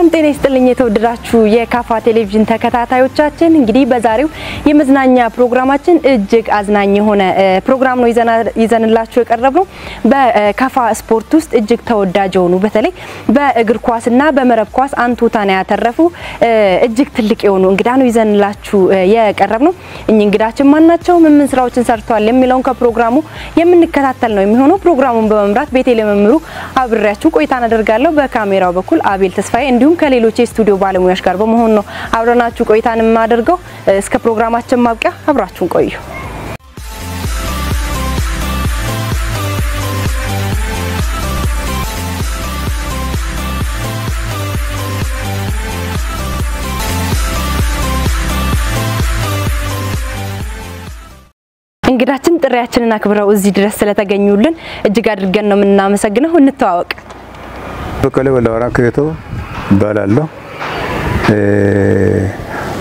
ጤና ይስጥልኝ የተወደዳችሁ የካፋ ቴሌቪዥን ተከታታዮቻችን፣ እንግዲህ በዛሬው የመዝናኛ ፕሮግራማችን እጅግ አዝናኝ የሆነ ፕሮግራም ነው ይዘንላችሁ የቀረብነው። በካፋ ስፖርት ውስጥ እጅግ ተወዳጅ የሆኑ፣ በተለይ በእግር ኳስና በመረብ ኳስ አንቱታን ያተረፉ እጅግ ትልቅ የሆኑ እንግዳ ነው ይዘንላችሁ የቀረብነው። እኚህ እንግዳችን ማን ናቸው? ምን ምን ስራዎችን ሰርተዋል? የሚለውን ከፕሮግራሙ የምንከታተል ነው የሚሆነው። ፕሮግራሙን በመምራት ቤቴ ለመምሩ አብሬያችሁ ቆይታ አደርጋለሁ። በካሜራው በኩል አቤል ተስፋዬ እንዲሁም ከሌሎች የስቱዲዮ ባለሙያዎች ጋር በመሆን ነው አብረናችሁ ቆይታን የማደርገው። እስከ ፕሮግራማችን ማብቂያ አብራችሁን ቆዩ። እንግዳችን ጥሪያችንን አክብረው እዚህ ድረስ ስለተገኙልን እጅግ አድርገን ነው የምናመሰግነው። እንተዋወቅ። በቀለ ወለወራ ክሬቶ እባላለሁ።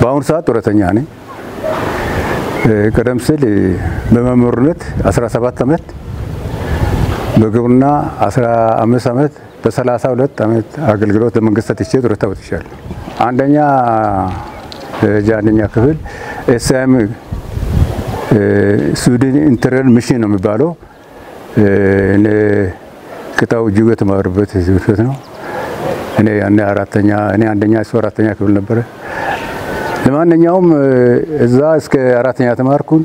በአሁኑ ሰዓት ጡረተኛ ነኝ። ቀደም ሲል በመምህርነት 17 ዓመት፣ በግብርና 15 ዓመት፣ በ32 ዓመት አገልግሎት ለመንግስት ሰጥቼ ጡረታ ወጥቻለሁ። አንደኛ ደረጃ አንደኛ ክፍል ኤስኤም ስዊድን ኢንተርናል ሚሽን ነው የሚባለው። እኔ ቅጣው እጅጉ የተማሩበት ትምህርት ቤት ነው። እኔ ያኔ አራተኛ፣ እኔ አንደኛ እሱ አራተኛ ክፍል ነበረ። ለማንኛውም እዛ እስከ አራተኛ ተማርኩን።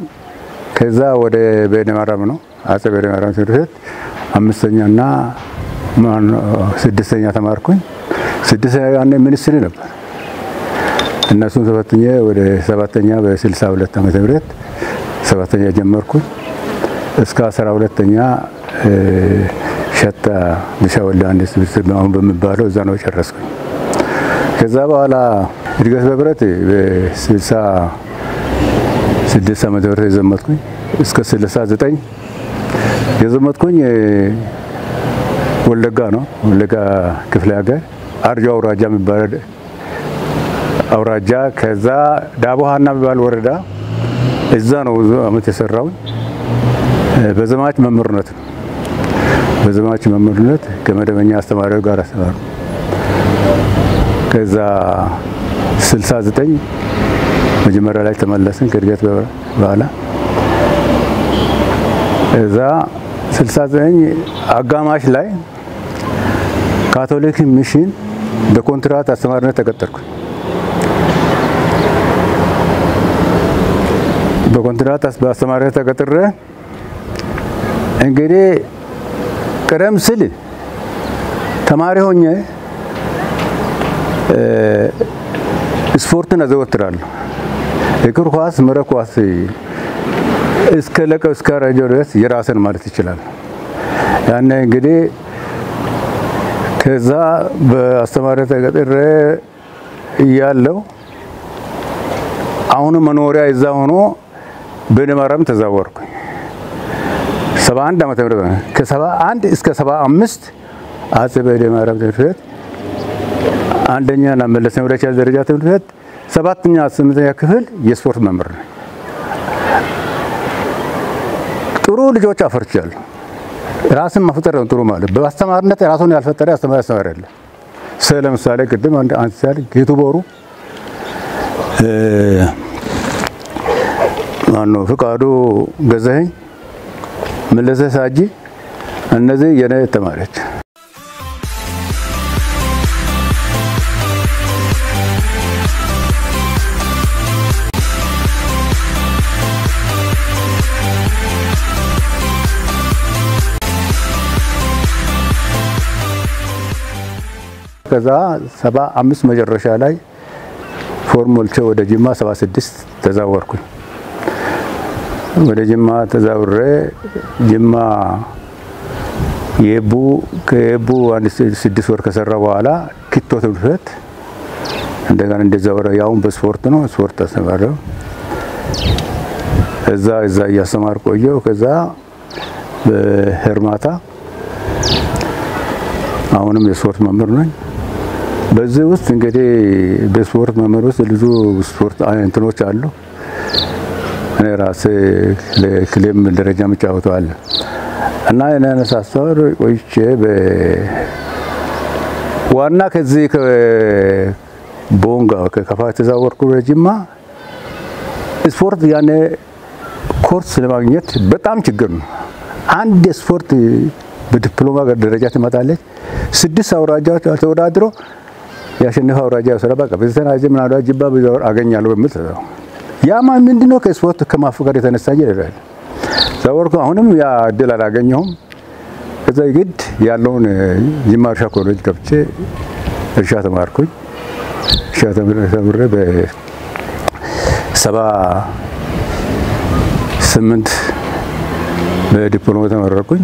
ከዛ ወደ በእደ ማርያም ነው፣ አጼ በእደ ማርያም ትምህርት ቤት አምስተኛና ስድስተኛ ተማርኩኝ። ስድስተኛ ያኔ ሚኒስትሪ ነበር። እነሱን ተፈትኜ ወደ ሰባተኛ በ62 ዓመተ ምህረት ሰባተኛ ጀመርኩኝ። እስከ 12ኛ ሸታ ድሻ ወልደ ዮሐንስ አሁን በሚባለው እዛ ነው ጨረስኩኝ። ከዛ በኋላ እድገት በብረት በ66 ዓመተ ምህረት የዘመትኩኝ፣ እስከ 69 የዘመትኩኝ ወለጋ ነው። ወለጋ ክፍለ ሀገር አርጆ አውራጃ የሚባል አውራጃ፣ ከዛ ዳቦ ሀና የሚባል ወረዳ፣ እዛ ነው ብዙ አመት የሰራው። በዘማች መምህርነት ነው። በዘማች መምህርነት ከመደበኛ አስተማሪው ጋር አስተማሩ። ከዛ 69 መጀመሪያ ላይ ተመለስን ከእድገት በኋላ። እዛ 69 አጋማሽ ላይ ካቶሊክ ሚሽን በኮንትራት አስተማሪነት ተቀጠርኩ። በኮንትራት በአስተማሪነት ተቀጥሬ እንግዲህ ቀደም ሲል ተማሪ ሆኜ ስፖርትን አዘወትራለሁ። እግር ኳስ፣ መረብ ኳስ እስከ ለቀው እስከ ረጆ ድረስ የራስን ማለት ይችላል። ያኔ እንግዲህ ከዛ በአስተማሪ ተቀጥሬ እያለሁ አሁን መኖሪያ እዛ ሆኖ በእደ ማርያም ተዛወርኩኝ። 71 ዓመተ ምህረት ከ71 እስከ 75 አጼ በእደ ማርያም ትምህርት ቤት አንደኛ እና መለስተኛ ሁለተኛ ደረጃ ትምህርት ቤት ሰባተኛ ስምንተኛ ክፍል የስፖርት መምህር ነኝ። ጥሩ ልጆች አፈርቻለሁ። ራስን መፍጠር ነው ጥሩ ማለት። በአስተማሪነት ራሱን ያልፈጠረ አስተማሪ አስተማሪ አለ። ለምሳሌ ቅድም አንድ አንሳል ጌቱ ቦሩ፣ ማነው ፍቃዱ ገዛኸኝ፣ መለሰ ሳጂ፣ እነዚህ የኔ ተማሪዎች። ከዛ 75 መጨረሻ ላይ ፎርም ሞልቼ ወደ ጅማ 76 ተዛወርኩኝ። ወደ ጅማ ተዛውሬ ጅማ የቡ ከየቡ አንድ 6 ወር ከሰራ በኋላ ኪቶ ትምህርት ቤት እንደገና እንደዛወረ፣ ያውን በስፖርት ነው፣ ስፖርት አስተማረው። እዛ እያስተማር ቆየው። ከዛ በሄርማታ አሁንም የስፖርት መምህር ነኝ። በዚህ ውስጥ እንግዲህ በስፖርት መምህር ውስጥ ብዙ ስፖርት እንትኖች አሉ። እኔ ራሴ ለክሌም ደረጃ የምጫወተው አለ። እና እኔ አነሳሳው ቆይቼ በ ዋና ከዚህ ከቦንጋ ከከፋ ተዛወርኩ ወደ ጅማ። ስፖርት ያኔ ኮርስ ለማግኘት በጣም ችግር ነው። አንድ ስፖርት በዲፕሎማ ደረጃ ትመጣለች። 6 አውራጃዎች ተወዳድሮ ያሸነፈ አውራጃ ስራ በቃ በተናጀ ምን አውራጃ ጅባ በዛው አገኛለሁ በሚል ተዛው ያማ ምንድነው ከስፖርት ከማፈቀር የተነሳ ይላል። ዛወርኩ አሁንም ያ እድል አላገኘሁም። ከዛ ግድ ያለውን ጅማ እርሻ ኮሌጅ ገብቼ እርሻ ተማርኩኝ። እርሻ ተምሬ በ78 በዲፕሎማ ተመረቅኩኝ።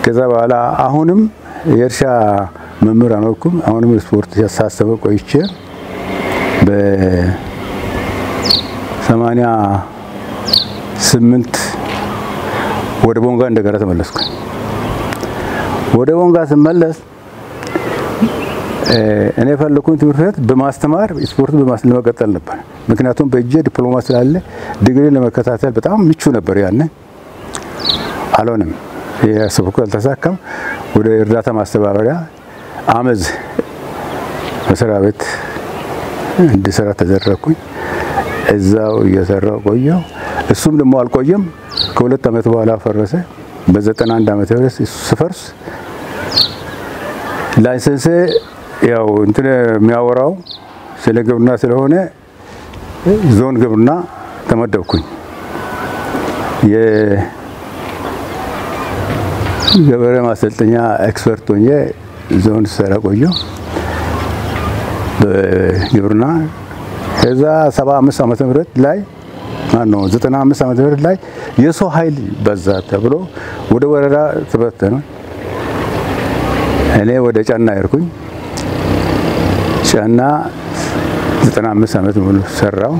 ከዛ በኋላ አሁንም የእርሻ መምህር አልሆንኩም። አሁንም ስፖርት ሲያሳስበ ቆይቼ በ88 ወደ ቦንጋ እንደገና ተመለስኩ። ወደ ቦንጋ ስመለስ እኔ የፈለኩት ትምህርት ቤት በማስተማር ስፖርት ለመቀጠል ነበር። ምክንያቱም በእጄ ዲፕሎማ ስላለ ዲግሪ ለመከታተል በጣም ምቹ ነበር። ያኔ አልሆነም፣ ያሰብኩት አልተሳካም። ወደ እርዳታ ማስተባበሪያ አመዝ መስሪያ ቤት እንድሰራ ተደረኩኝ። እዛው እየሰራሁ ቆየሁ። እሱም ደግሞ አልቆየም። ከ2 ዓመት በኋላ ፈረሰ። በ91 ዓመተ ምህረት ሲፈርስ license ያው እንትን የሚያወራው ስለ ግብርና ስለሆነ ዞን ግብርና ተመደብኩኝ። የገበሬ ማሰልጠኛ expert ሆኜ ዞን ስሰራ ቆየሁ በግብርና። ከዛ 75 ዓመተ ምህረት ላይ ማነው 95 ዓመተ ምህረት ላይ የሰው ኃይል በዛ ተብሎ ወደ ወረዳ ተበተነ። እኔ ወደ ጫና ሄድኩኝ። ጫና 95 ዓመት ሙሉ ሰራው።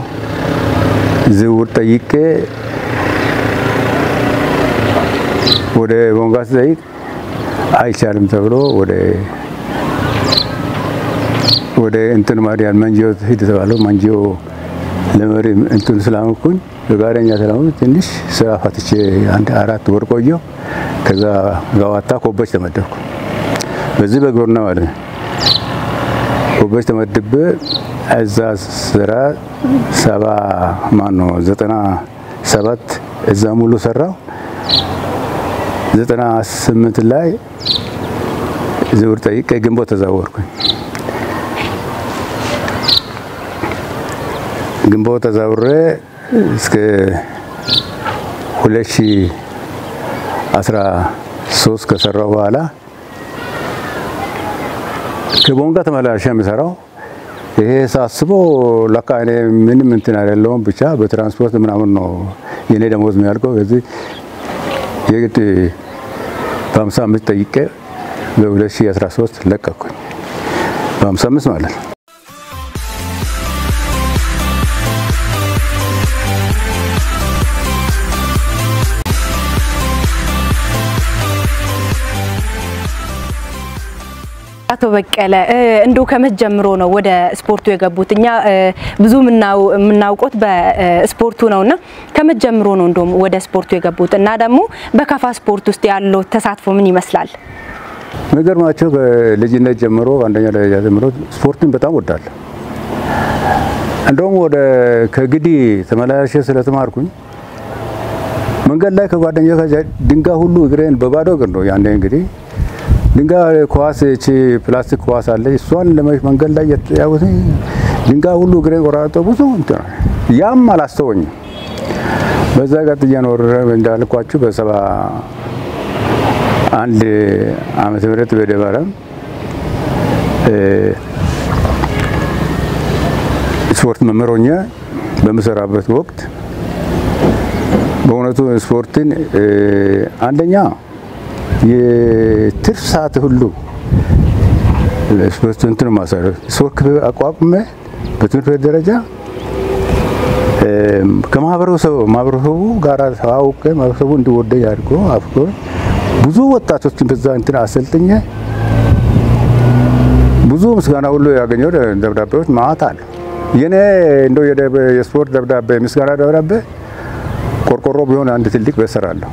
ዝውውር ጠይቄ ወደ ቦንጋ ስጠይቅ አይቻልም ተብሎ ወደ እንትን ማዲያን መንጂዮ ሂድ ተባለው። መንጂዮ ለመሪ እንትን ስላልሆንኩኝ ፈቃደኛ ስላልሆንኩኝ ትንሽ ስራ ፈትቼ አንድ 4 ወር ቆየሁ። ከዛ ጋዋታ ኮበች ተመደብኩ። በዚህ በግብርና ማለት ነው። ኮበች ተመድቤ እዛ ስራ 97 እዛ ሙሉ ሰራው። 98 ላይ ዝውውር ጠይቄ ግንቦት ተዛወርኩኝ። ግንቦት ተዛውሬ እስከ 2013 ከሰራው በኋላ ከቦንጋ ተመላልሼ የምሰራው ይሄ ሳስበው ለካ እኔ ምንም እንትን አይደለሁም፣ ብቻ በትራንስፖርት ምናምን ነው የኔ ደሞዝ የሚያልቀው። በዚህ የግድ በ55 ጠይቄ በ2013 ለቀቅኩኝ። በ55 ማለት ነው። አቶ በቀለ እንደው ከመቼ ጀምሮ ነው ወደ ስፖርቱ የገቡት? እኛ ብዙ የምናውቀው በስፖርቱ ነውና ከመቼ ጀምሮ ነው እንደውም ወደ ስፖርቱ የገቡት? እና ደግሞ በካፋ ስፖርት ውስጥ ያለው ተሳትፎ ምን ይመስላል? የሚገርማቸው ከልጅነት ጀምሮ አንደኛ ደረጃ ጀምሮ ስፖርትን በጣም ወዳለሁ። እንደውም ወደ ከግዲ ተመላልሼ ስለተማርኩኝ መንገድ ላይ ከጓደኛዬ ጋር ድንጋይ ሁሉ እግሬን በባዶ እግር ነው ያኔ እንግዲህ ድንጋይ ኳስ እቺ ፕላስቲክ ኳስ አለ እሷን ለመንገድ ላይ ያውት ድንጋይ ሁሉ እግሬን ቆራርጦ ብዙ እንትን ያም አላስተወኝም። በዛ ቀጥዬ ኖሬ እንዳልኳችሁ በ71 ዓመተ ምህረት በደባራም ስፖርት መምህር ሆኜ በምሰራበት ወቅት በእውነቱ ስፖርትን አንደኛ የትርፍ ሰዓት ሁሉ ስፖርት እንትን ማሰራት ስፖርት አቋቁሜ በትምህርት ቤት ደረጃ ከማህበረሰቡ ጋር ተዋውቄ ማህበረሰቡ እንዲወደኝ አድርጎ አፍቅሮ ብዙ ወጣቶችን በዛ እንትን አሰልጥኜ ብዙ ምስጋና ሁሉ ያገኘው ደብዳቤዎች ማአት አሉ። የኔ እንደው የስፖርት ደብዳቤ ምስጋና ደብዳቤ ቆርቆሮ ቢሆን አንድ ትልቅ በሰራለሁ።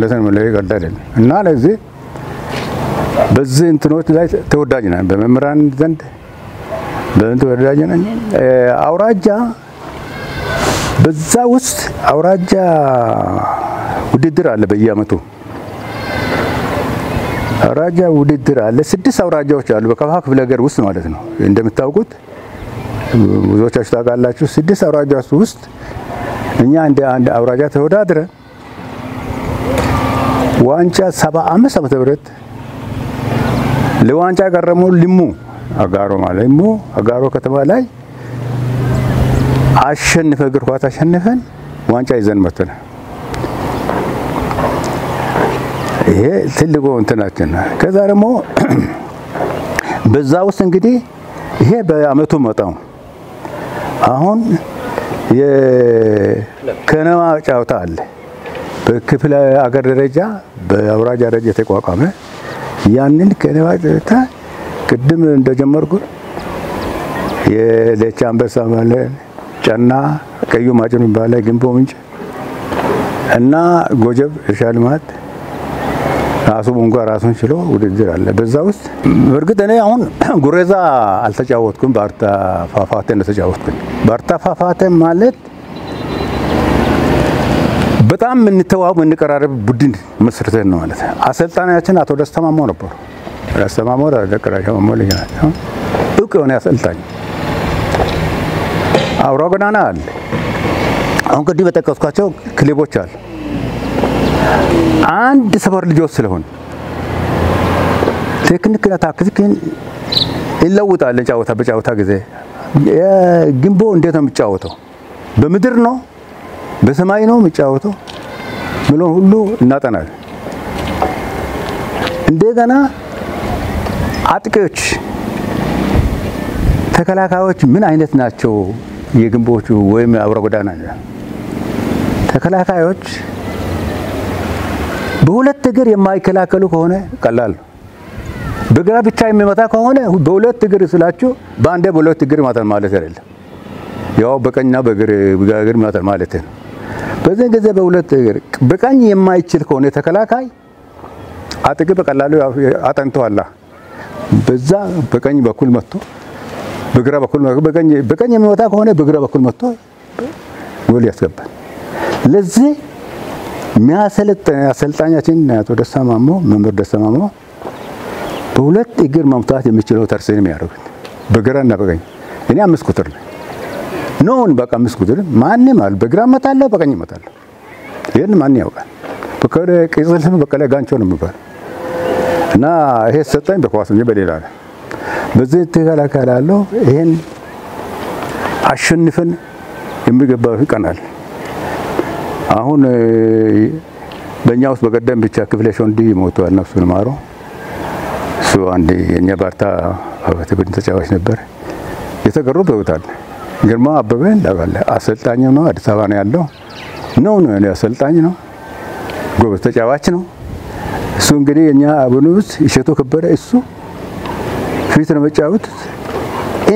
ለሰን ለይ ቀልድ አይደለም። እና ለዚህ በዚህ እንትኖች ላይ ተወዳጅ ነን፣ በመምህራን ዘንድ በእንትን ተወዳጅ ነን። አውራጃ በዛ ውስጥ አውራጃ ውድድር አለ፣ በየአመቱ አውራጃ ውድድር አለ። 6 አውራጃዎች አሉ በከፋ ክፍለ ሀገር ውስጥ ማለት ነው። እንደምታውቁት ብዙዎቻችሁ ታውቃላችሁ። 6 አውራጃዎች ውስጥ እኛ እንደ አንድ አውራጃ ተወዳድረ ዋንጫ 75 ዓመተ ምህረት ለዋንጫ ቀረሙ። ሊሙ አጋሮ ማለት ሊሙ አጋሮ ከተማ ላይ አሸንፈ እግር ኳስ አሸንፈን ዋንጫ ይዘን መጥተናል። ይሄ ትልቁ እንትናችን። ከዛ ደግሞ በዛ ውስጥ እንግዲህ ይሄ በአመቱ መጣው አሁን የከነማ ጫውታ አለ። በክፍለ አገር ደረጃ በአውራጃ ደረጃ የተቋቋመ ያንን ከነማ ጫውታ ቅድም እንደጀመርኩ የለቻ አንበሳ ማለት ጨና ቀዩ ማጭን ባለ ግንቦ ምንጭ እና ጎጀብ እርሻ ልማት ራሱ ቦንጋ ራሱን ችሎ ውድድር አለ በዛ ውስጥ። በእርግጥ እኔ አሁን ጉሬዛ አልተጫወትኩም፣ ባርታ ፋፋቴ ነው ተጫወትኩኝ። ባርታ ፋፋቴ ማለት በጣም እንተዋወቅ እንቀራረብ ቡድን መስርተን ነው ማለት። አሰልጣኛችን አቶ ደስታ ማሞ ነበሩ። ደስታ ማሞ ደቀራቸው ማሞ ልጅ ናቸው። እውቅ የሆነ አሰልጣኝ። አውራ ጎዳና አለ። አሁን ቅድም በጠቀስኳቸው ክለቦች አሉ። አንድ ሰፈር ልጆች ስለሆነ ቴክኒክና ታክቲክን ይለውጣል። ጫወታ በጫወታ ጊዜ ግንቦ እንዴት ነው የሚጫወተው? በምድር ነው በሰማይ ነው የሚጫወተው ብሎ ሁሉ እናጠናለን። እንደገና አጥቂዎች፣ ተከላካዮች ምን አይነት ናቸው? የግንቦቹ ወይም አውራ ጎዳና ተከላካዮች በሁለት እግር የማይከላከሉ ከሆነ ቀላል ነው። በግራ ብቻ የሚመታ ከሆነ በሁለት እግር ስላችሁ በአንዴ በሁለት እግር ይመታል ማለት አይደለም። ያው በቀኝና በግር ይመታል ማለት ነው። በዚህ ጊዜ በሁለት እግር በቀኝ የማይችል ከሆነ ተከላካይ አጥቂ በቀላሉ አጠንተዋላ። በዛ በቀኝ በኩል መጥቶ በግራ በኩል በቀኝ የሚመታ ከሆነ በግራ በኩል መጥቶ ጎል ያስገባል። ለዚህ የሚያሰለጥን አሰልጣኛችን አቶ ደስታ ማሞ መምህር ደስታ ማሞ በሁለት እግር መምታት የሚችለው ተርሴን የሚያደርጉት በግራና በቀኝ። እኔ 5 ቁጥር ነኝ ኖን በቃ 5 ቁጥር ማንም አለ በግራ እመታለሁ በቀኝ እመታለሁ። ይሄን ማን ያውቃል? በቀለ ቅጽል ስም በቀለ ጋንቾ ነው የሚባለው እና ይሄ ሰጠኝ በኳስ እንጂ በሌላ ነው። በዚህ ተከላከላለሁ። ይሄን አሸንፈን የሚገባው ይቀናል። አሁን በእኛ ውስጥ በቀደም ብቻ ክፍለ ሾንዲ ሞቷል፣ ነፍሱን ማሮ። እሱ አንድ የኛ ባርታ አባተ ቡድን ተጫዋች ነበር። የተቀሩ በውታል። ግርማ አበበ እንዳለ አሰልጣኝ ነው፣ አዲስ አበባ ነው ያለው። ነው ነው አሰልጣኝ ነው፣ ጎበዝ ተጫዋች ነው። እሱ እንግዲህ የኛ አቡኑስ እሸቱ ከበደ እሱ ፊት ነው መጫወት።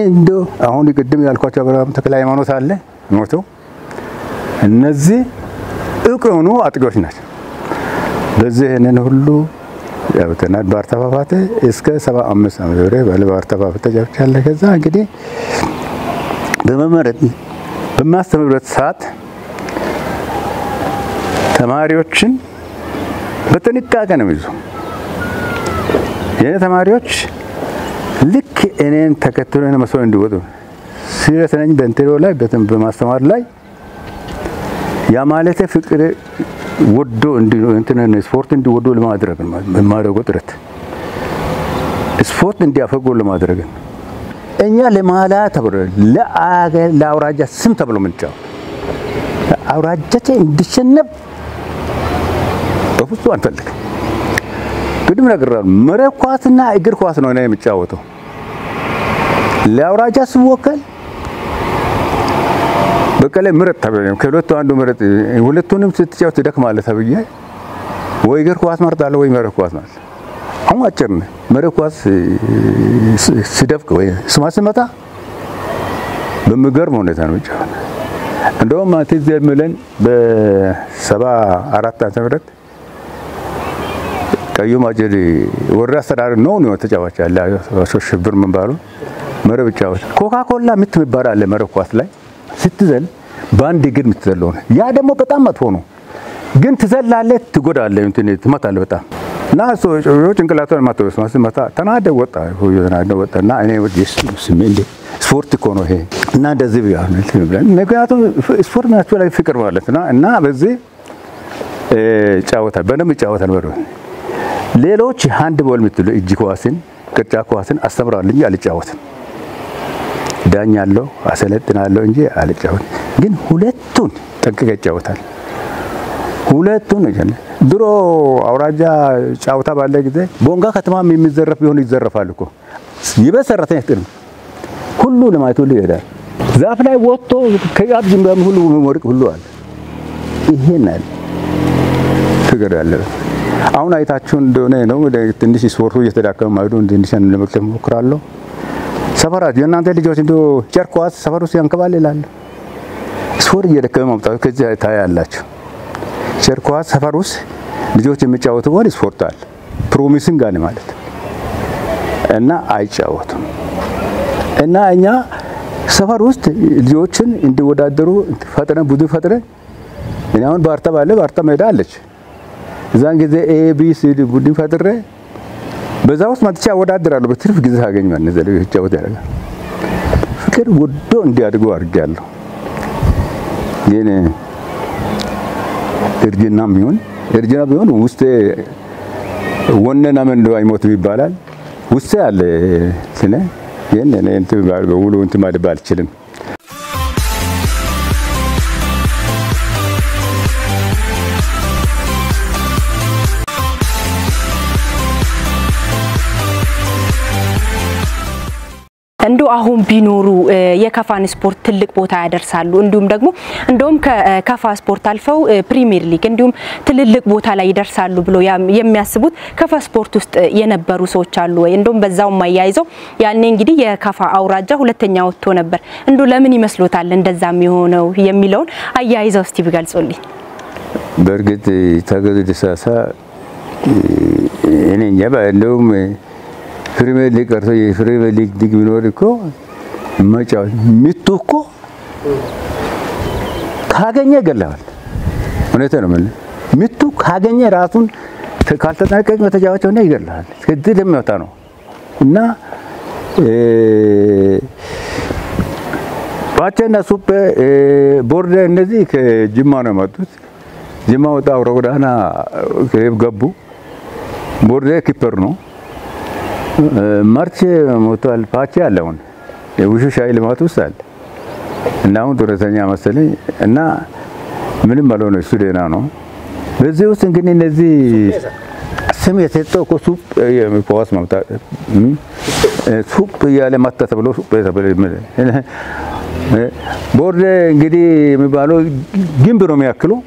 እንዶ አሁን ቅድም ያልኳቸው አብርሃም ተክለ ሃይማኖት አለ ሞተው። እነዚህ እውቅ የሆኑ አጥቂዎች ናቸው። በዚህ እነን ሁሉ ያውተናል። ባርታ ፋፋቴ እስከ 75 ዓመት ድረስ ባርታ ፋፋቴ ተጫውቻለሁ። ከዛ እንግዲህ በመመረጥ በማስተምርበት ሰዓት ተማሪዎችን በጥንቃቄ ነው የሚይዙ። የኔ ተማሪዎች ልክ እኔን ተከትሎ ነው መስሎ እንዲወጡ ሲሪየስ ነኝ በእንትሮ ላይ በማስተማር ላይ። ያ ማለት ፍቅር ወዶ እንትን ስፖርት እንዲወዱ ለማድረግ ነው የማደርገው ጥረት፣ ስፖርት እንዲያፈቅሩ ለማድረግ ነው። እኛ ለማላ ተብሎ ለአገር ለአውራጃ ስም ተብሎ ምንጫው አውራጃችን እንዲሸነፍ በፍጹም አንፈልግም። ቅድም ነግሬሃለሁ። መረብ ኳስና እግር ኳስ ነው እኔ የምጫወተው። ለአውራጃ ስወከል በቀለ ምረጥ ተብሎ ከሁለቱ አንዱ ምረጥ፣ ሁለቱንም ስትጫወት ትደክማለህ ተብዬ ወይ እግር ኳስ መርጣለሁ ወይ መረብ ኳስ ማለት። አሁን አጭር ነህ። መረብ ኳስ ሲደፍቅ ወይ ስማ ስመታ በሚገርም ሁኔታ ነው የሚጫወተው። እንደውም ትዝ የሚለኝ በ74 ዓመተ ምህረት ቀዩ ማጭድ ወረዳ አስተዳደር ነው ተጫዋች አለ ሽብር ምን ባሉ መረብ ጫወት ኮካኮላ ምት የሚባል አለ። መረብ ኳስ ላይ ስትዘል በአንድ እግር የምትዘለው ነው። ያ ደግሞ በጣም መጥፎ ነው። ግን ትዘላለህ፣ ትጎዳለህ፣ እንትን ትመታለህ በጣም እና ጭንቅላቷን መቶ መታ ተናደ ወጣ ተናደ ወጣና እኔ ስሜ እንደ ስፖርት እኮ ነው ይሄ እና እንደዚህ ብያ ምክንያቱም ስፖርት ምናችሁ ላይ ፍቅር ማለት ነው እና በዚህ ጫወታ በደንብ ጫወታ ነው። ሌሎች handball የምትሉ እጅ ኳስን ቅርጫት ኳስን አስተምራለሁ እንጂ አልጫወትም። ዳኛለሁ፣ አሰለጥናለሁ እንጂ አልጫወትም። ግን ሁለቱን ጠንቅቄ እጫወታለሁ። ሁለቱን ድሮ አውራጃ ጫወታ ባለ ጊዜ ቦንጋ ከተማም የሚዘረፍ ቢሆን ይዘረፋል እኮ ይበስ ሰራተኛ ጥሩ ሁሉ ለማየት ሁሉ ይሄዳል። ዛፍ ላይ ወጥቶ ከያብ ዝምባም ሁሉ ወርቅ ሁሉ አለ። ይሄን አለ ፍቅር ያለበት አሁን አይታችሁ እንደሆነ ነው ትንሽ ስፖርቱ እየተዳከመ ማይዱ ትንሽ ለመቅረፍ እሞክራለሁ። ሰፈራት የእናንተ ልጆች እንደው ጨርቅ ኳስ ሰፈር ውስጥ ያንከባልላል። ስፖርት እየደከመ መምጣቱ ከዚህ ታያላችሁ። ጨርቅ ኳስ ሰፈር ውስጥ ልጆች የሚጫወቱ ወር ስፖርት አለ promising አለ ማለት እና አይጫወቱም። እና እኛ ሰፈር ውስጥ ልጆችን እንዲወዳደሩ ፈጥረን ብዙ ፈጥረን እኔ አሁን ባርታ ባለ ባርታ ሜዳ አለች። እዛን ጊዜ A B C D ቡድን ፈጥሬ በዛ ውስጥ መጥቼ አወዳድራለሁ። በትርፍ ጊዜ ሳገኝ እነዚህ ልጆች ይጫወት ያደርጋል። ፍቅር ወዶ እንዲያድጉ አድርጌያለሁ። ግን እርጅናም ይሁን እርጅና ቢሆን ውስጤ ወነና ምን እንደው አይሞትም ይባላል። ውስጤ አለ ስለ ግን እኔ እንትን በውሉ እንትን ማለት አልችልም። እንዱ አሁን ቢኖሩ የከፋን ስፖርት ትልቅ ቦታ ያደርሳሉ። እንዲሁም ደግሞ እንደውም ከከፋ ስፖርት አልፈው ፕሪሚየር ሊግ እንዲሁም ትልልቅ ቦታ ላይ ይደርሳሉ ብሎ የሚያስቡት ከፋ ስፖርት ውስጥ የነበሩ ሰዎች አሉ ወይ? እንደውም በዛው ማያይዘው ያኔ እንግዲህ የከፋ አውራጃ ሁለተኛ ወጥቶ ነበር። እንዱ ለምን ይመስሎታል እንደዛም የሆነው የሚለውን አያይዘው እስቲ ቢገልጹልኝ። በእርግጥ ታገዙ ደሳሳ እኔ እንጃ እንደውም ፕሪሚየር ሊግ ቀርቶ የፕሪሚየር ሊግ ቢኖር እኮ መጫወት ምቱ እኮ ካገኘ ይገለዋል። እውነቴን ነው የምልህ። ምቱ ካገኘ ራሱን ካልተጠነቀቀ ተጫዋች ሆነ ይገለዋል። እስከዚህ የሚወጣ ነው እና ባቸና ሱፕ ቦርደ እነዚህ ከጅማ ነው የመጡት። ጅማ ወጣ አውራ ጎዳና ገቡ። ቦርደ keeper ነው። ማርቼ ሞቷል። ፓቼ አለ አሁን የውሹ ሻይ ልማት ውስጥ አለ እና አሁን ጡረተኛ መሰለኝ እና ምንም አልሆነ፣ እሱ ደህና ነው። በዚህ ውስጥ እንግዲህ እነዚህ ስም የተሰጠው እኮ ሱፕ ኳስ ማምጣት ሱፕ እያለ መታ ተብሎ ሱፕ ተብሎ ቦርደ እንግዲህ የሚባለው ግንብ ነው የሚያክለው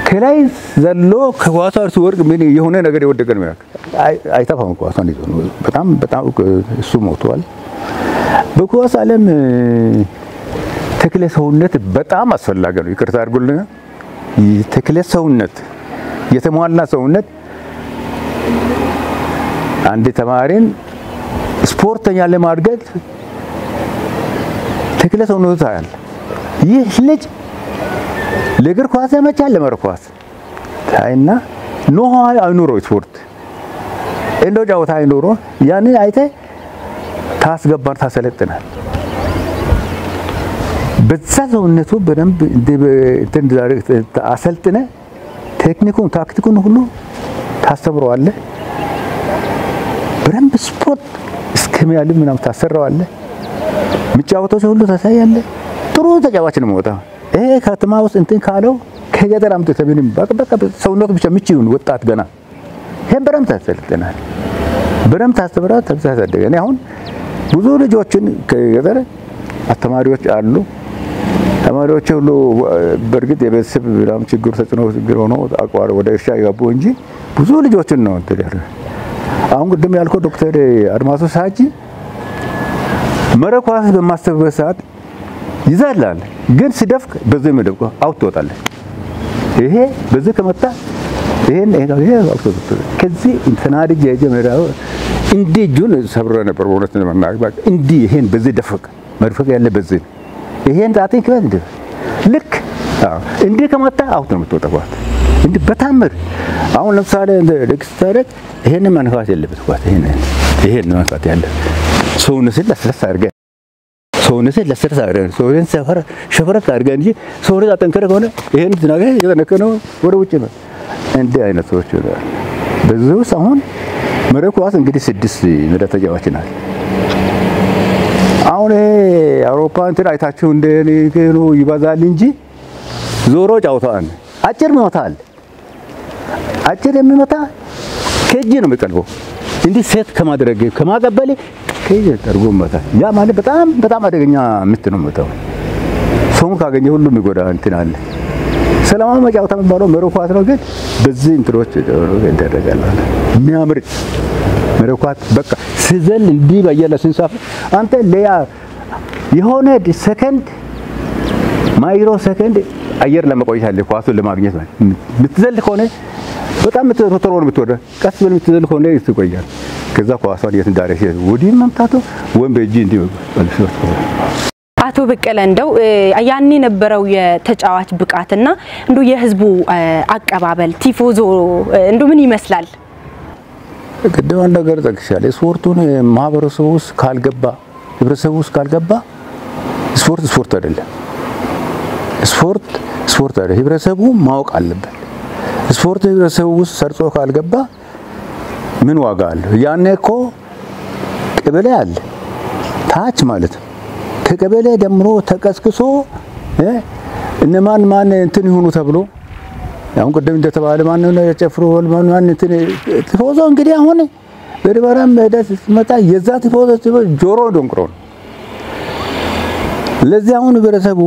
ከላይ ዘሎ ከኳሷ ሲወርቅ ምን የሆነ ነገር የወደቀ ነው ያክል አይተፋም። ኳሷን ይዞ ነው በጣም በጣም እሱ ሞቷል። በኳስ ዓለም ተክለ ሰውነት በጣም አስፈላጊ ነው። ይቅርታ አድርጉልኝ። ተክለ ሰውነት የተሟላ ሰውነት አንድ ተማሪን ስፖርተኛ ለማድረግ ተክለ ሰውነቱ ታያል። ይህ ልጅ ለእግር ኳስ ያመቻል፣ ለመረብ ኳስ ታይና ኖ አይኑሮ ስፖርት እንደው ጫወታ አይኑሮ ያንን አይተህ ታስገባር ታሰለጥናል። በዛ ሰውነቱ በደንብ እንትን አሰልጥነ ቴክኒኩን ታክቲኩን ሁሉ ታስተምረዋለህ። በደንብ ስፖርት እስከሚያልም ምናምን ታሰራዋለህ። የሚጫወተው ሰው ሁሉ ታሳያለህ። ጥሩ ተጫዋች ነው የሚወጣው። ይሄ ከተማ ውስጥ እንትን ካለው ከገጠር አምጥተህ ምንም በቃ ሰውነቱ ብቻ ምቹ ይሁን ወጣት ገና ይሄን በደንብ ታሰለጥናለህ። በደንብ ታስተምራለህ፣ ታሳድጋለህ። እኔ አሁን ብዙ ልጆችን ከገጠር አስተማሪዎች አሉ። ተማሪዎች ሁሉ በእርግጥ የቤተሰብ ምናምን ችግር ተጽዕኖ ችግር ሆኖ አቋር ወደ እርሻ ይገቡ እንጂ ብዙ ልጆችን ነው እንትን ያደረገ። አሁን ቅድም ያልከው ዶክተር አድማሱ ሳጂ መረብ ኳስ በማሰብበት ሰዓት ይዘላል፣ ግን ሲደፍቅ በዚህ የሚደፍቀው out ትወጣለች። ይሄ በዚህ ከመታ ይሄን ይሄ ከዚህ ተናድጄ የጀመረው እንዲህ እጁን ሰብሮ ነበር። በእውነት ለመናገር በቃ እንዲህ ይሄን በዚህ ደፈቅ መድፈቅ ያለ በዚህ ይሄን ጣቴን ክበል እንደ ልክ አዎ እንዲህ ከመታ out ነው የምትወጣው። እንዲህ በታምር አሁን ለምሳሌ እንደ ልክ ስታደርግ ይሄን መንካት የለበት ኳስ ይሄን መንካት ያለ ሰውነትን ለስለስ አድርገህ ሰውነትን ለስለስ አድርገህ ሰውነትን ሰፈር ሸፈረት አድርገህ እንጂ ሰውነት አጠንክረህ ከሆነ ይሄን ትናገር እየጠነከረ ነው ወደ ውጭ ነው። እንዲህ አይነት ሰዎች ይሆናል። በዚህ ውስጥ አሁን መረብ ኳስ እንግዲህ 6 ሜዳ ተጫዋች ናት። አሁን ይሄ አውሮፓ እንትን አይታችሁ እንደ ይበዛል እንጂ ዞሮ ጫውታን አጭር ይመታል። አጭር የሚመታ ከእጅ ነው የሚቀልበው። እንዲህ ሴት ከማድረግ ከማቀበል ከእጅ ጠርጎ መታ። ያ ማለት በጣም በጣም አደገኛ ምት ነው መታው። ሰውን ካገኘ ሁሉ የሚጎዳ እንትን አለ። ሰላማዊ መጫወታ የሚባለው መረብ ኳስ ነው። ግን በዚህ እንትኖች ይደረጋል። የሚያምር መረብ ኳስ በቃ ሲዘል እንዲህ ባየለ ሲንሳፍ አንተ ለያ የሆነ ሰከንድ ማይክሮ ሰከንድ አየር ለመቆየት አለ ኳሱን ለማግኘት ማለት የምትዘል ከሆነ በጣም የምትሮጥ ነው የምትወርደው። ቀስ ብለህ የምትዘል ከሆነ ትቆያለህ። ከዛ ኳሷን የት እንዳደረግሽ ወዲህ መምታቱ ወይም በእጅ እንዲህ አቶ በቀለ እንደው ያን የነበረው የተጫዋች ብቃትና እንደው የህዝቡ አቀባበል ቲፎዞ እንደው ምን ይመስላል? ቅድም አንድ ነገር ጠቅሻለሁ። ስፖርቱን ማህበረሰቡ ውስጥ ካልገባ ህብረተሰቡ ውስጥ ካልገባ ስፖርት ስፖርት አይደለም። ስፖርት ስፖርት አይደለም። ህብረተሰቡ ማወቅ አለበት። ስፖርት ህብረተሰቡ ውስጥ ሰርጾ ካልገባ ምን ዋጋ አለው? ያኔ እኮ ቀበሌ አለ ታች ማለት ነው። ከቀበሌ ደምሮ ተቀስቅሶ እነማን ማን እንትን ይሁኑ ተብሎ አሁን ቅድም እንደተባለ ማን ነው የጨፍሮ ማን ማን እንትን ቲፎዞ እንግዲህ አሁን በድባራም ሄደህ ስትመጣ የዛ ቲፎዞ ጆሮ ደንቅሮ ነው። ለዚህ አሁን ህብረተሰቡ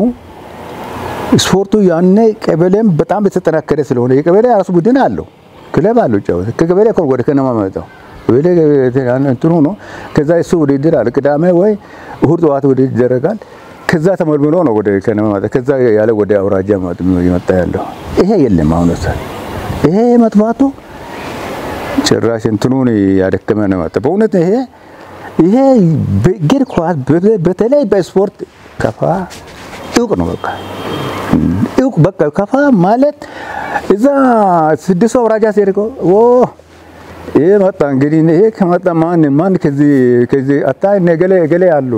ስፖርቱ ያኔ ቀበሌም በጣም የተጠናከረ ስለሆነ የቀበሌ ራሱ ቡድን አለው፣ ክለብ አለው። ጫወታ ከቀበሌ እኮ ወደ ከነማ መጣው ቀበሌ እንትኑ ነው። ከዛ እሱ ውድድር አለ ቅዳሜ ወይ እሁድ ጠዋት ውድድር ይደረጋል። ከዛ ተመልምሎ ነው ወደ ከነማ መጣ። ከዛ ያለ ወደ አውራጃ ይመጣ ያለው ይሄ የለም። አሁን ይሄ መጥፋቱ ጭራሽ እንትኑን ያደከመ ነው መጣ። በእውነት ይሄ በእግር ኳስ በተለይ በስፖርት ከፋ እውቅ ነው። በቃ እውቅ በቃ ከፋ ማለት እዛ ስድስቱ አውራጃ ሲሄድ እኮ ኦ ይሄ መጣ እንግዲህ ይሄ ከመጣ ማን ማን ከዚህ አታይ ነገሌ ገሌ አሉ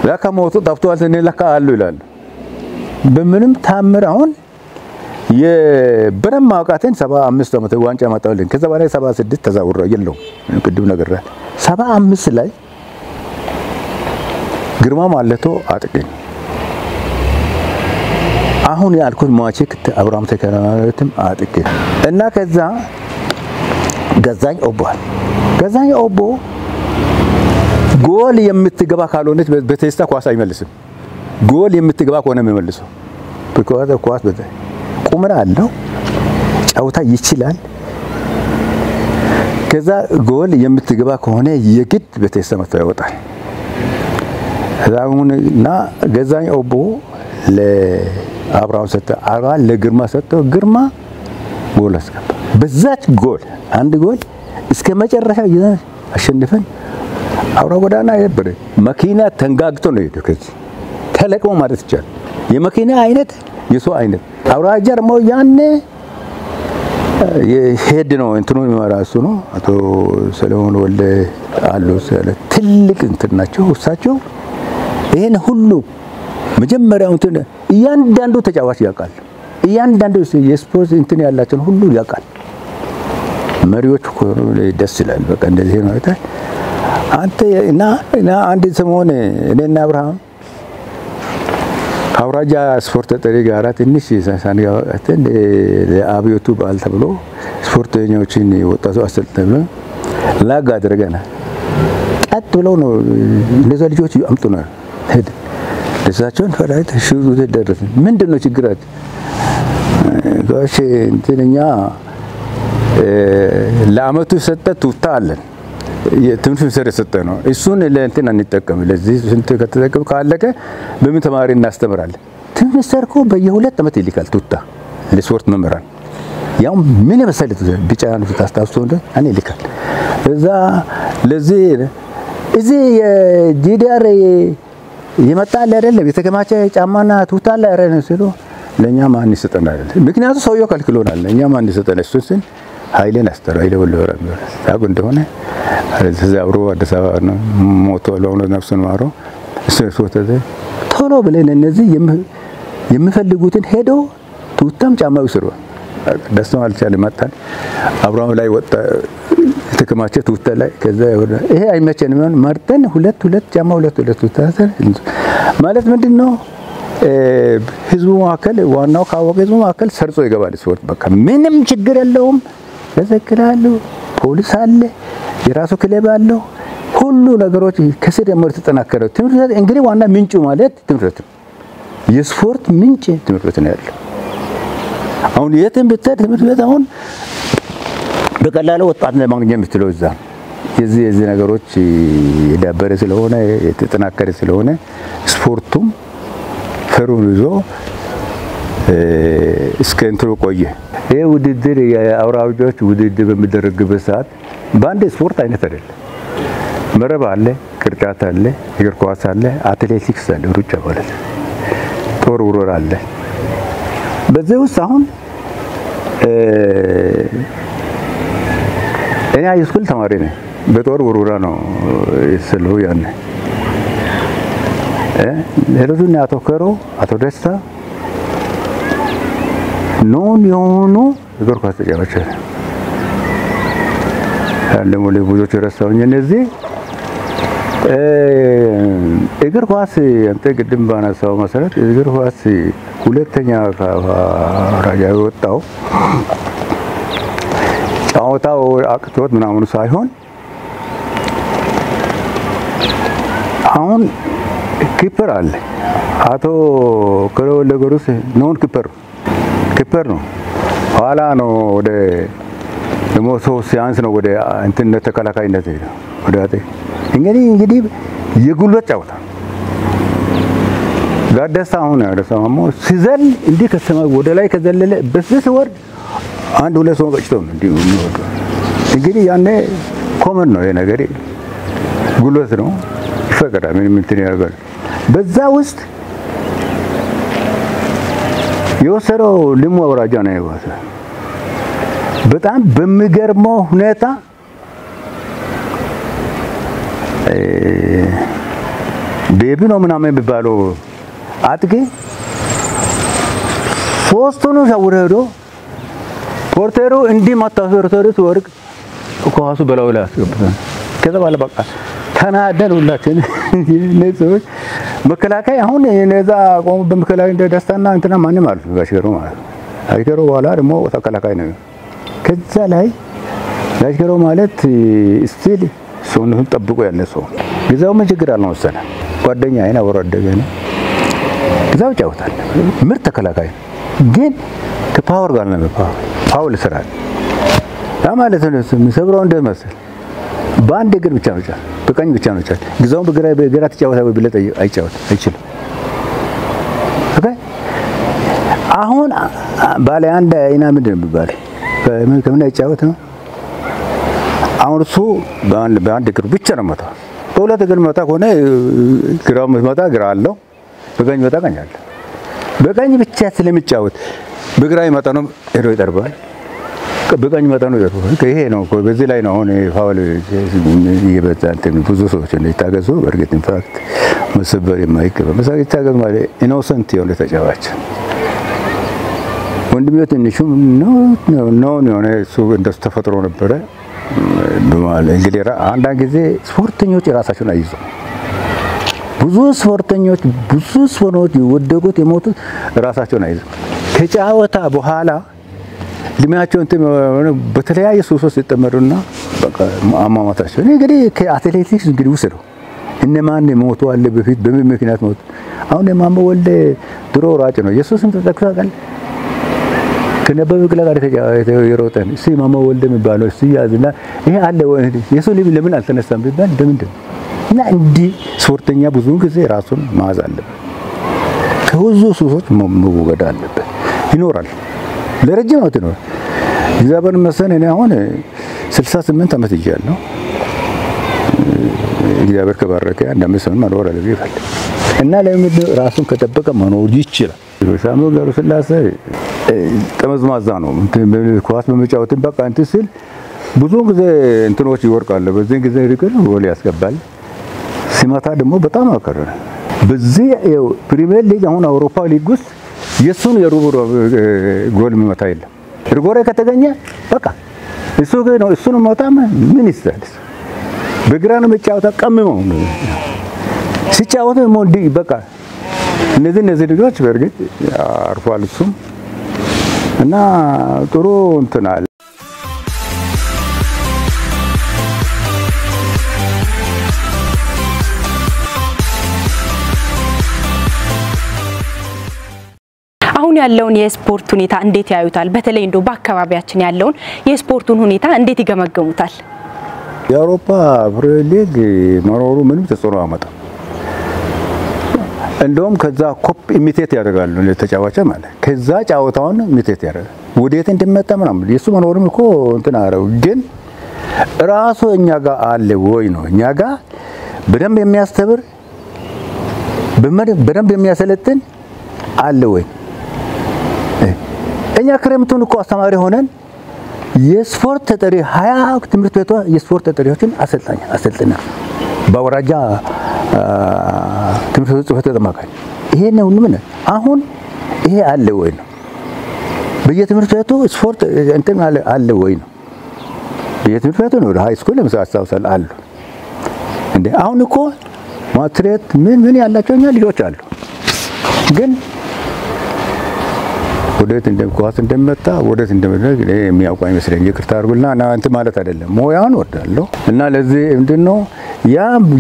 ለካ ሞቱ ጠፍቷል እኔ ለካ አሉ ይላሉ። በምንም ታምር አሁን የበረም ማውቃትን 75 ዓመት ዋንጫ ማጣውልን ከዛ በኋላ 76 ተዛውሮ የለውም ቅድም ነግሬሃለሁ። 75 ላይ ግርማ ማለቶ አጥቂ አሁን ያልኩት ሟቺክ አብርሃም ተከራማለትም አጥቂ እና ከዛ ገዛኝ ኦቦ ገዛኝ ኦቦ ጎል የምትገባ ካልሆነች በቴስታ ኳስ አይመልስም። ጎል የምትገባ ከሆነ የሚመልሰው በኳስ ኳስ በተ ቁመና አለው ጫውታ ይችላል። ከዛ ጎል የምትገባ ከሆነ የግድ በቴስታ መጥቶ ያወጣል። አሁን እና ገዛኝ ኦቦ ለአብርሃም ሰጠ፣ አብርሃም ለግርማ ሰጠው፣ ግርማ ጎል አስገባ። በዛች ጎል አንድ ጎል እስከ መጨረሻ ይዘን አሸንፈን አውራ ጎዳና ነበር። መኪና ተንጋግቶ ነው የሄደው። ከዚህ ተለቅሞ ማለት ይቻላል። የመኪና አይነት የሰው አይነት አውራጃ ደግሞ ያኔ የሄድ ነው እንትኑ የሚመራ እሱ ነው። አቶ ሰለሞን ወልደ አሉ ትልቅ እንትን ናቸው እሳቸው። ይሄን ሁሉ መጀመሪያው እንትን እያንዳንዱ ተጫዋች ያውቃል። እያንዳንዱ የስፖርት እንትን ያላቸውን ሁሉ ያውቃል። መሪዎች እኮ ደስ ይላል። በቃ እንደዚህ ነው አይተህ አንተ እና አንድ ሰሞን እኔና አብርሃም አውራጃ ስፖርት ተጠሪ ጋራ ትንሽ ሳንጋባትን ለአብዮቱ በዓል ተብሎ ስፖርተኞችን ወጣቱ አሰልጥነን ላግ አድርገናል። ቀጥ ብለው ነው እነዛ ልጆች አምጡና ሄድ ደሳቸውን ፈላይ ተሽዙ ደረስን። ምንድነው ችግራችን? ጋሽ እንትንኛ ለአመቱ የሰጠ ቱታ አለን የትምህርት ሚኒስቴር የሰጠ ነው። እሱን ለእንትን አንጠቀም። ለዚህ ስንት ከተጠቀም ካለቀ በምን ተማሪ እናስተምራለን? ትምህርት ሚኒስቴር እኮ በየሁለት ዓመት ይልካል ቱታ ለስፖርት መምህራን። ያው ምን የመሰለ ቢጫ ነው ታስታውሱ እንደ እኔ ልካል እዛ ለዚህ እዚህ የጂዲአር ይመጣል አይደለም የተከማቸ ጫማና ቱታ አለ አይደለም ሲሉ ለኛ ማን ይሰጠናል? ምክንያቱም ሰውየው ከልክሎናል። ለኛ ማን ይሰጠናል? እሱን ስል ኃይሌን አስጠራ ኃይሌ ወሎ ታውቁ እንደሆነ እዚህ አብሮ አዲስ አበባ ነው ሞቶ ለሆነ ነፍሱን ማሮ እሱ ቶሎ ብለን እነዚህ የሚፈልጉትን ሄዶ ቱታም ጫማ ይስሩ ደስታው አልቻለም። መጣን አብርሃም ላይ ወጣ የተከማቸ ቱታ ላይ ከዛ ይሄ አይመቸንም ይሆን መርጠን ሁለት ሁለት ጫማ ሁለት ሁለት ቱታ ማለት ምንድነው? ህዝቡ መካከል ዋናው ካወቀ ህዝቡ መካከል ሰርጾ ይገባል። ስፖርት በቃ ምንም ችግር የለውም። ያዘክራሉ። ፖሊስ አለ፣ የራሱ ክለብ አለው። ሁሉ ነገሮች ከስር ጀምሮ ተጠናከረ። ትምህርት ቤት እንግዲህ ዋና ምንጩ ማለት ትምህርት ቤት ነው። የስፖርት ምንጭ ትምህርት ቤት ነው ያለው። አሁን የትም ብትሄድ ትምህርት ቤት አሁን በቀላሉ ወጣት ለማግኘት የምትለው እዛ የዚህ ነገሮች የዳበረ ስለሆነ የተጠናከረ ስለሆነ ስፖርቱም ፈሩን ይዞ እስከ እንትኑ ቆየ። ይሄ ውድድር የአውራጃዎች ውድድር በሚደረግበት ሰዓት በአንድ ስፖርት አይነት አይደለም። መረብ አለ፣ ቅርጫት አለ፣ እግር ኳስ አለ፣ አትሌቲክስ አለ፣ ሩጫ ማለት ጦር ውርወራ አለ። በዚህ ውስጥ አሁን እኔ high school ተማሪ ነኝ። በጦር ውርወራ ነው የተሰለፈው ያኔ ሌሎቹ አቶ ከሮ አቶ ደስታ known የሆኑ እግር ኳስ ተጫዋቾች ደግሞ ብዙዎቹ ረሳሁኝ። እነዚህ እግር ኳስ አንተ ቅድም ባነሳው መሰረት እግር ኳስ ሁለተኛ አውራጃ የወጣው ጨዋታው አቅቶት ምናምኑ ሳይሆን አሁን keeper አለ አቶ ከሮ ለገሩስ known keeper ነው። ኋላ ነው ወደ ደሞ ሰው ሲያንስ ነው ወደ እንትን ተከላካይነት ሄደው ወደ አጤ እንግዲህ የጉልበት ጨዋታ ጋደሳ አሁን ያደሳ ማሞ ሲዘል እንዲህ ከሰማይ ወደ ላይ ከዘለለ በዚህ ሲወርድ አንድ ሁለት ሰው ገጭቶ ነው እንዲህ የሚወርደው። እንግዲህ ያኔ common ነው ይሄ ነገር ጉልበት ነው ይፈቀዳል። ምንም እንትን ያደርጋል። በዛ ውስጥ የወሰደው ሊሙ አውራጃ ነው የወሰደው። በጣም በሚገርመው ሁኔታ ቤቢ ነው ምናምን የሚባለው አጥቂ ሶስቱን ሸውሮ ሄዶ ፖርቴሩ እንዲህ መታ። ፖርቴሩ ሲወድቅ ኳሱ በላዩ ላይ አስገብቷል። ከዛ በኋላ በቃ ተናደን ሁላችን እነዚህ ሰዎች መከላከያ አሁን እነዛ ቆሙ በመከላከያ እንደ ደስታና እንትና ማንም አሉ ጋሽገሩ ማለት ነው። ጋሽገሩ በኋላ ደግሞ ተከላካይ ነው። ከዛ ላይ ጋሽገሩ ማለት still ሰውነቱን ጠብቆ ያለ ሰው ግዛው ምን ችግር አለው መሰለህ፣ ጓደኛ አይና አብሮ አደገ ነው። ግዛው ይጫወታል፣ ምርጥ ተከላካይ ግን ከ power ጋር ነው። foul ይሰራል። ያ ማለት ነው የሚሰብረው እንደመሰል በአንድ እግር ብቻ ነው፣ በቀኝ ብቻ ነው። ግዛውን በግራ ተጫወታ ወይ ብለህ አይጫወት አይችልም። okay አሁን ባለ አንድ አይና ምንድን ነው የሚባለው? ከምን አይጫወት ነው አሁን እሱ በአንድ እግር ብቻ ነው መታ። በሁለት እግር መታ ከሆነ ግራው መታ ግራ አለው፣ በቀኝ መታ ቀኝ አለው። በቀኝ ብቻ ስለሚጫወት በግራ ይመጣ ነው ሄዶ ይጠርባል። በቀኝ መጣ ነው ይጠርባል። ይሄ ነው በዚህ ላይ ነው አሁን foul እየበዛ እንትን ብዙ ሰዎች እንዲታገዙ። በእርግጥ in fact መሰበር የማይገባ መሳቅ ይታገዙ ማለት innocent የሆነ ተጫዋች ወንድሜው ትንሹም ነው ነው የሆነ እሱ እንደሱ ተፈጥሮ ነበረ። በማለት እንግዲህ አንዳንድ ጊዜ ስፖርተኞች ራሳቸውን አይይዙም። ብዙ ስፖርተኞች የወደቁት የሞቱት ራሳቸውን አይይዙም። ከጫወታ በኋላ እድሜያቸው እንትን በተለያየ ሱሶች ሲጠመዱና በቃ አሟሟታቸው እንግዲህ ከአትሌቲክስ እንግዲህ ውሰደው እነማን ሞቱ አለ በፊት በምን ምክንያት ሞቱ? አሁን የማሞ ወልዴ ድሮ ሯጭ ነው። የሱስም ተጠቅሶ ያውቃል። ከነበበ ቢቂላ ጋር የሮጠ እስኪ ማሞ ወልዴ የሚባለው እስኪ ያዝና ይሄ አለ ወይ የሱ ለምን አልተነሳም ቢባል በምንድን ነው? እና እንዲህ ስፖርተኛ ብዙውን ጊዜ ራሱን መያዝ አለበት። ከብዙ ሱሶች መወገድ አለበት። ይኖራል፣ ለረጅም ዓመት ይኖራል። እግዚአብሔር ይመስገን እኔ አሁን 68 ዓመት ይዣለሁ። እግዚአብሔር ከባረከ አንድ አምስት ዓመት መኖር አለብኝ ይላል እና ለምን ራሱን ከጠበቀ መኖር ይችላል። ሳሙኤል ገብረስላሴ ጠመዝማዛ ነው። ኳስ በመጫወት በቃ እንትን ሲል ብዙ ጊዜ እንትኖች ይወርቃሉ። በዚህ ጊዜ ሪቅር ጎል ያስገባል። ሲመታ ደግሞ በጣም አከረረ። በዚህ ፕሪሚየር ሊግ አሁን አውሮፓ ሊግ ውስጥ የሱን የሩብ ጎል የሚመታ የለም። ሪጎሬ ከተገኘ በቃ እሱ ግን እሱን መውጣም ምን ይስራል? በግራ ነው የሚጫወተው። ቀምመው ሲጫወቱ ሞንዲ በቃ እነዚህ ልጆች በእርግጥ አርፏል እሱም እና ጥሩ እንትን አለ። አሁን ያለውን የስፖርት ሁኔታ እንዴት ያዩታል? በተለይ እንደው በአካባቢያችን ያለውን የስፖርቱን ሁኔታ እንዴት ይገመገሙታል? የአውሮፓ ፕሪሚየር ሊግ መኖሩ ምንም ተጽዕኖ አያመጣም። እንደውም ከዛ copy imitate ያደርጋሉ ተጫዋቾች ማለት ከዛ ጫወታውን imitate ያደርጋል። ወዴት እንደመጣ ምናምን የሱ መኖርም እኮ እንትን አረው ግን ራሱ እኛ ጋር አለ ወይ ነው። እኛ ጋር በደንብ የሚያስተብር በደንብ የሚያሰለጥን አለ ወይ? እኛ ክረምቱን እኮ አስተማሪ ሆነን የስፖርት ተጠሪ 20 ትምህርት ቤቷ የስፖርት ተጠሪዎችን አሰልጥና በአውራጃ ትምህርት ቤት ጽሕፈት ቤት አማካኝ ይሄን ሁሉ ምን አሁን ይሄ አለ ወይ ነው። በየትምህርት ቤቱ ስፖርት እንትን አለ ወይ ነው። በየትምህርት ቤቱ ነው። high school ለምሳሌ አስታውሳለሁ አሉ እንዴ። አሁን እኮ ማትሬት ምን ምን ያላቸው እኛ ልጆች አሉ ግን ወዴት እንደኳስ እንደመጣ ወዴት እንደመጣ የሚያውቁ አይመስለኝም። ይቅርታ አድርጉልና እና እንትን ማለት አይደለም ሞያውን ወዳለሁ እና ለዚህ ምንድነው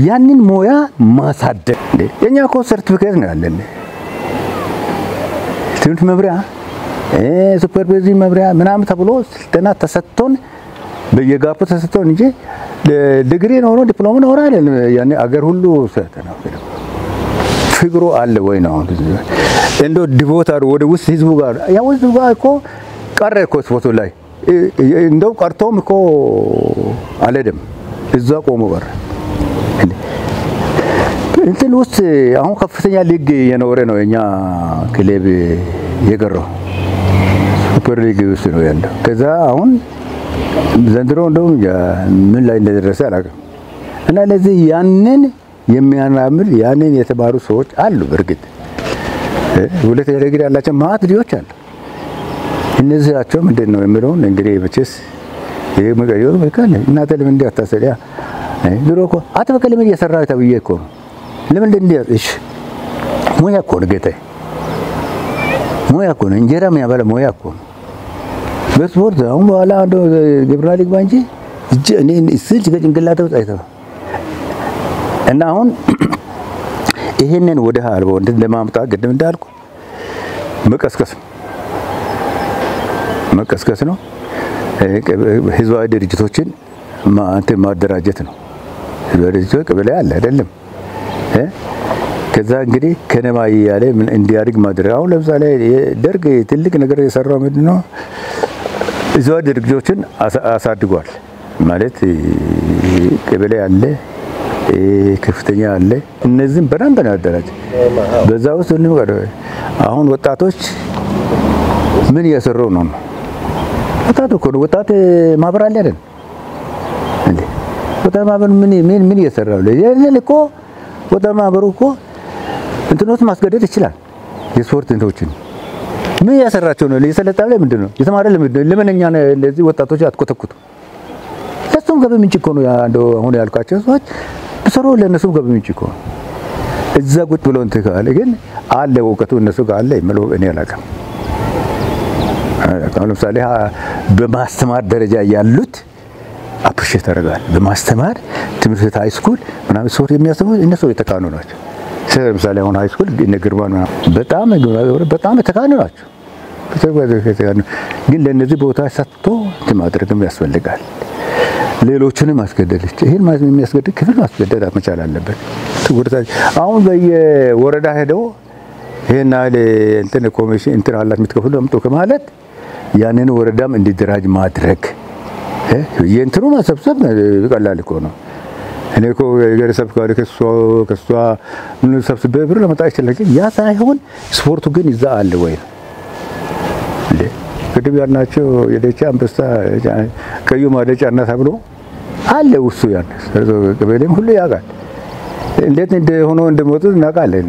ያንን ሞያ ማሳደግ እንዴ። የኛ እኮ ሰርቲፊኬት ነው ያለን ትምህርት መምሪያ supervision መምሪያ ምናምን ተብሎ ስልጠና ተሰጥቶን በየ gap ኡ ተሰጥቶን እንጂ ዲግሪ ኖሮ ዲፕሎማ ኖሮ አይደለም። ያኔ አገር ሁሉ ሰጠና ፍቅሩ አለ ወይ ነው እንደው devote ወደ ውስጥ ህዝቡ ጋር ያው ህዝቡ ጋር እኮ ቀረ እኮ ስፖርቱ ላይ እንደው ቀርቶም እኮ አልሄደም፣ እዛ ቆሞ ቀረ። እንትን ውስጥ አሁን ከፍተኛ ሊግ የኖረ ነው የኛ ክለብ የቀረው super league ውስጥ ነው ያለው። ከዛ አሁን ዘንድሮ እንደውም ምን ላይ እንደደረሰ አላውቅም። እና ለዚህ ያንን የሚያናምር ያንን የተማሩ ሰዎች አሉ። በእርግጥ ሁለተኛ ዲግሪ ያላቸው ማት ልጆች አሉ። እነዚህ ናቸው ምንድን ነው የሚለውን እንግዲህ መቼስ ይሄ መቀየሩ በቃል እናንተ ለምን እንዲህ አታሰሪያ? ድሮ እኮ አትበቃ ለምን እየሰራህ ተብዬ እኮ ነው። ለምን እንዲህ እሺ፣ ሙያ እኮ ነው ጌታዬ፣ ሙያ እኮ ነው እንጀራ የሚያበላ ሙያ እኮ ነው። በስፖርት አሁን በኋላ እንደው ግብርና ልግባ እንጂ እኔ ስል ጭንቅላቴ ውስጥ አይተውም። እና አሁን ይሄንን ወደ አልቦ እንትን ለማምጣት ቅድም እንዳልኩ መቀስቀስ መቀስቀስ ነው። ህዝባዊ ድርጅቶችን እንትን ማደራጀት ነው። ህዝባዊ ድርጅቶች ቀበሌ አለ አይደለም? ከዛ እንግዲህ ከነማ እያለ ምን እንዲያድግ ማድረግ። አሁን ለምሳሌ ደርግ ትልቅ ነገር የሰራው ምንድን ነው? ህዝባዊ ድርጅቶችን አሳድጓል። ማለት ቀበሌ አለ፣ ከፍተኛ አለ። እነዚህም በደንብ ነው ያደራጀ። በዛ ውስጥ ሁሉም አሁን ወጣቶች ምን እየሰሩ ነው? ወጣት እኮ ነው። ወጣት ማህበር አለ አይደል እንዴ? ወጣት ማህበር ምን ምን ምን እየሰራ ነው? ይሄን እኮ ወጣት ማህበሩ እኮ እንትኖች ማስገደድ ይችላል። የስፖርት እንትኖችን ምን እያሰራቸው ነው? የሰለጠነ ለምንድን ነው? የተማረ ለምንድን ነው? ለምን እኛ እንደዚህ ወጣቶች አትኮተኩቱ? ለሱም ገቢ ምንጭ እኮ ነው። እንደው አሁን ያልኳቸው ሰዎች ቢሰሩ ለእነሱም ገቢ ምንጭ እኮ ነው። እዛ ቁጭ ብሎ እንትን ካለ ግን አለ እውቀቱ እነሱ ጋር አለ የምለው እኔ አላውቅም። አሁን ለምሳሌ በማስተማር ደረጃ ያሉት appreciate አደርጋለሁ። በማስተማር ትምህርት ቤት high school ምናምን ስፖርት የሚያስተምሩ እነሱ የተካኑ ናቸው። ለምሳሌ አሁን high school እነ ግርማ በጣም በጣም የተካኑ ናቸው። ግን ለእነዚህ ቦታ ሰጥቶ እንትን ማድረግም ያስፈልጋል። ሌሎቹንም ማስገደድ ይሄን ማለት የሚያስገድድ ክፍል ማስገደድ መቻል አለበት። አሁን በየወረዳ ሄደው ይሄን ያህል እንትን ኮሚሽን እንትን አላት የምትከፍሉ አምጡ ከማለት ያንን ወረዳም እንዲደራጅ ማድረግ የእንትኑ መሰብሰብ ቀላል እኮ ነው። እኔ እኮ የገረሰብ ከሷ ምን ሰብስቤ ብር ለመጣ ይችላል። ግን ያ ሳይሆን ስፖርቱ ግን ይዛ አለ ወይ እንዴ? ቅድም ያልናቸው የደቻ አንበሳ ቀዩ ማደጫና ተብሎ አለ ውሱ ያን ቀበሌም ሁሉ ያውቃል። እንዴት እንደሆነ እንደመጡ እናውቃለን።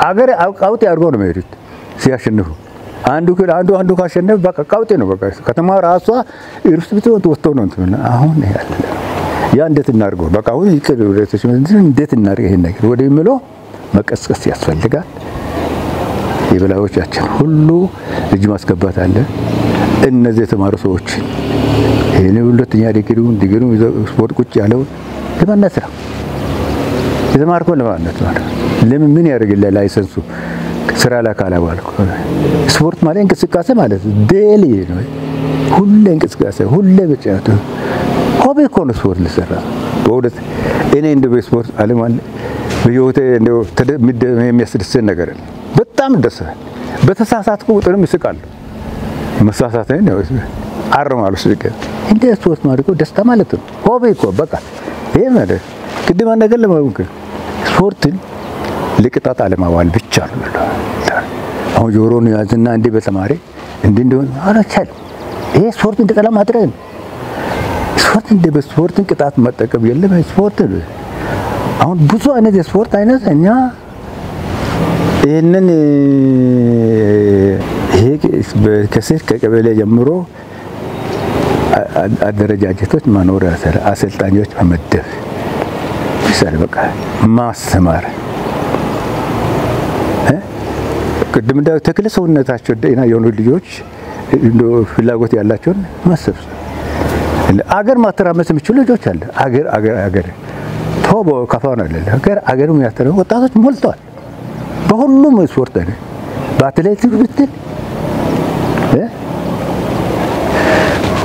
አገር ቀውጤ አድርገው ነው የሚሄዱት ሲያሸንፉ። አንዱ አንዱ ካሸነፈ በቃ ቀውጤ ነው። በቃ ከተማ ራሷ እርስ ብትወጥ ወጥቶ ነው እንትን አሁን ያለ ያ እንዴት እናድርገው? በቃ አሁን ይቅር እንዴት እናድርግ ይሄን ነገር ወደሚለው መቀስቀስ ያስፈልጋል። የበላዮቻችን ሁሉ እጅ ማስገባት አለ። እነዚህ የተማሩ ሰዎች ይሄን ሁለተኛ ዲግሪውን ይዘው ስፖርት ቁጭ ያለው ለማነት ነው የተማርከው ለማነት ነው። ለምን ምን ያደርግልሃል license ኡ ስራ ላይ ካላዋልኩ። ስፖርት ማለት እንቅስቃሴ ማለት daily ነው። ሁሌ እንቅስቃሴ፣ ሁሌ ብቻ hobby እኮ ነው ስፖርት ልሰራ። በእውነት እኔ እንደው በስፖርት ዓለም አለ በህይወቴ እንደው የሚያስደስተኝ ነገር አለ። በጣም ደስ በተሳሳትኩ ቁጥርም እስቃለሁ። መሳሳቴን ነው አርማለሁ። ስቅ እንደ ስፖርት ማለት እኮ ደስታ ማለት ነው። hobby እኮ በቃ ይሄ ማለት ቅድም ነገር ለማወቅ ስፖርትን ለቅጣት አለማዋል ብቻ ነው። አሁን ጆሮን ያዝና እንዲህ በተማሪ እንዲህ እንደሆነ አላቻልም። ይሄ ስፖርት እንደጠላ ማድረግ ነው። ስፖርት እንደ በስፖርትን ቅጣት መጠቀም የለም። ስፖርት አሁን ብዙ አይነት የስፖርት አይነት እኛ ይሄንን ይሄ ከስር ከቀበሌ ጀምሮ አደረጃጀቶች መኖር አሰልጣኞች መመደብ ይሰል በቃ ማስተማር ቅድም እንደ ተክለ ሰውነታቸው ደህና የሆኑ ልጆች ፍላጎት ያላቸውን መሰብሰብ አገር ማተራመስ የሚችሉ ልጆች አለ። አገር አገር አገር ቶቦ ከፋ ነው አይደል? አገር አገር የሚያተራምሱ ወጣቶች ሞልተዋል። በሁሉም ስፖርት አይነት በአትሌቲክስ ብትል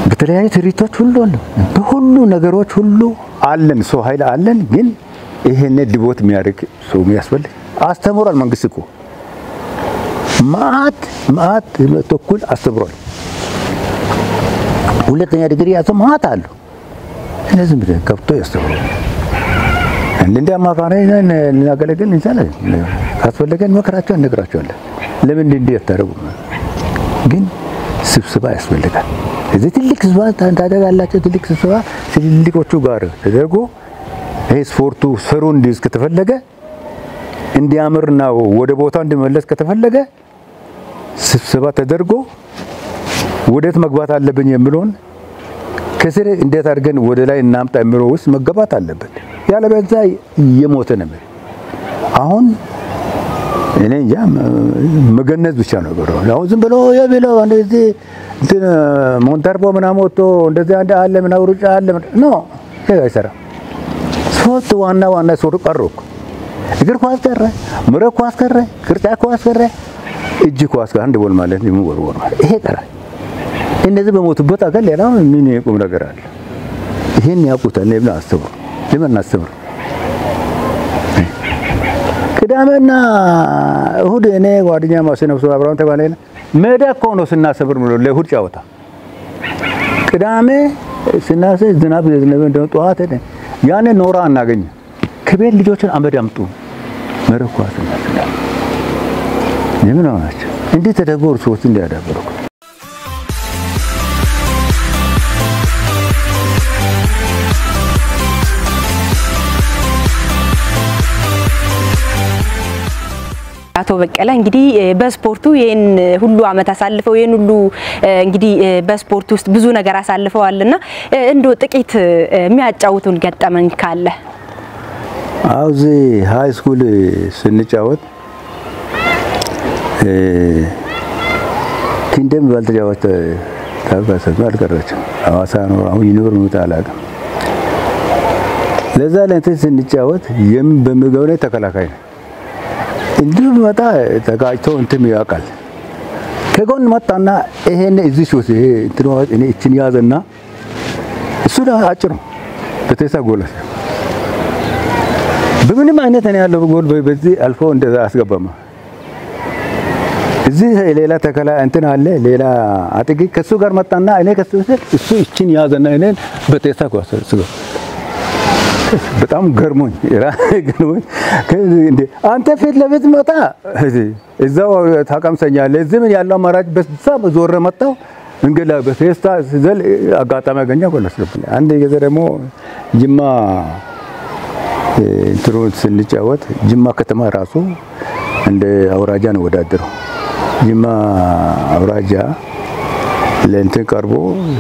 በተለያዩ ትርኢቶች ሁሉ አሉ። በሁሉ ነገሮች ሁሉ አለን፣ ሰው ኃይል አለን። ግን ይሄን devote የሚያደርግ ሰው የሚያስፈልግ አስተምሯል። መንግስት እኮ ማአት ማአት ተኩል አስተምሯል። ሁለተኛ ዲግሪ ያዘው ማአት አሉ። እነዚህ ምን ከብቶ ያስተምሩ እንደ አማካሪ ልናገለግል እንችላለን። ካስፈለገን መከራቸው እንነግራቸዋለን። ለምን እንዲህ አታደርጉም? ግን ስብሰባ ያስፈልጋል። እዚህ ትልቅ ስብሰባ ታደርጋላችሁ። ትልቅ ስብሰባ ትልልቆቹ ጋር ተደርጎ ይሄ ስፖርቱ ስሩ እንዲይዝ ከተፈለገ እንዲያምርና ወደ ቦታው እንዲመለስ ከተፈለገ ስብሰባ ተደርጎ ወዴት መግባት አለብኝ የሚለውን ከስር እንዴት አድርገን ወደ ላይ እናምጣ የሚለው ውስጥ መገባት አለበት። ያለበለዚያ እየሞተ ነው። አሁን እኔ እንጃ መገነዝ ብቻ ነው የቀረው። አሁን ዝም ብሎ የቢለው እንደዚህ እንትን ሞንታርቦ ምናምን ወጥቶ እንደዚህ አንድ አለ ምናምን ሩጫ አለ no አይሰራም። ሶስት ዋና ዋና ስፖርት ቀሩ እኮ። እግር ኳስ ቀረ፣ መረብ ኳስ ቀረ፣ ቅርጫት ኳስ ቀረ፣ እጅ ኳስ አንድ ball ማለት የሚወርወር ማለት ይሄ ቀረ። እነዚህ በሞቱበት አገር ሌላ ምን ቁም ነገር አለ? ይሄን ያውቁታል። ለምን አስቡ? ለምን አስቡ? ቅዳሜና እሁድ እኔ ጓደኛ ማሰነብሶ አብራውን ተባለ ሜዳ እኮ ነው ስናሰብር ነው ለእሁድ ጨዋታ። ቅዳሜ ስናሰብ ዝናብ የዘነበ እንደው ጠዋት ያኔ ኖራ አናገኝ። ከቤት ልጆችን አመድ አምጡ መረብ ኳስ እናስላለን። የምን ሆናችሁ እንዴት ተደርጎ እርሶች እንዲያዳብሩ አቶ በቀለ እንግዲህ በስፖርቱ ይሄን ሁሉ አመት አሳልፈው ይሄን ሁሉ እንግዲህ በስፖርቱ ውስጥ ብዙ ነገር አሳልፈዋልና እንደው ጥቂት የሚያጫውቱን ገጠመኝ ካለ? አዎ እዚህ high school ስንጫወት ኪንደም ባልተጫወተ ታባሰ አልቀረችም። ሐዋሳ ነው አሁን ይኖር ነው አላውቅም። ለዛ ለእንትን ስንጫወት የምን በምገው ላይ ተከላካይ ነው እንዲሁ ቢመጣ ተጋጭቶ እንትን ያውቃል። ከጎን መጣና ይሄን እዚህ ሹት ይሄ እንትን እኔ እችን ያዘና እሱ አጭር ነው በቴሳ ጎል በምንም አይነት እኔ ያለው ጎል በዚህ አልፎ እንደዛ አስገባማ። እዚህ ሌላ ተከላ እንትን አለ፣ ሌላ አጥቂ ከሱ ጋር መጣና እኔ ከሱ ስል እሱ እችን ያዘና እኔን በቴስታ ኳስ ስገ በጣም ገርሞኝ ገርሞኝ፣ እንዴ አንተ ፊት ለፊት መጣ እዛው ታቀምሰኛለህ። እዚህ ምን ያለው አማራጭ በዛ ዞረ መጣው እንግዲህ በቴስታ ስዘል አጋጣሚ ያገኘ ጎል አስገባኝ። አንድ ጊዜ ደግሞ ጅማ እንትኑን ስንጫወት ጅማ ከተማ ራሱ እንደ አውራጃ ነው ወዳደረው። ጅማ አውራጃ ለእንትን ቀርቦ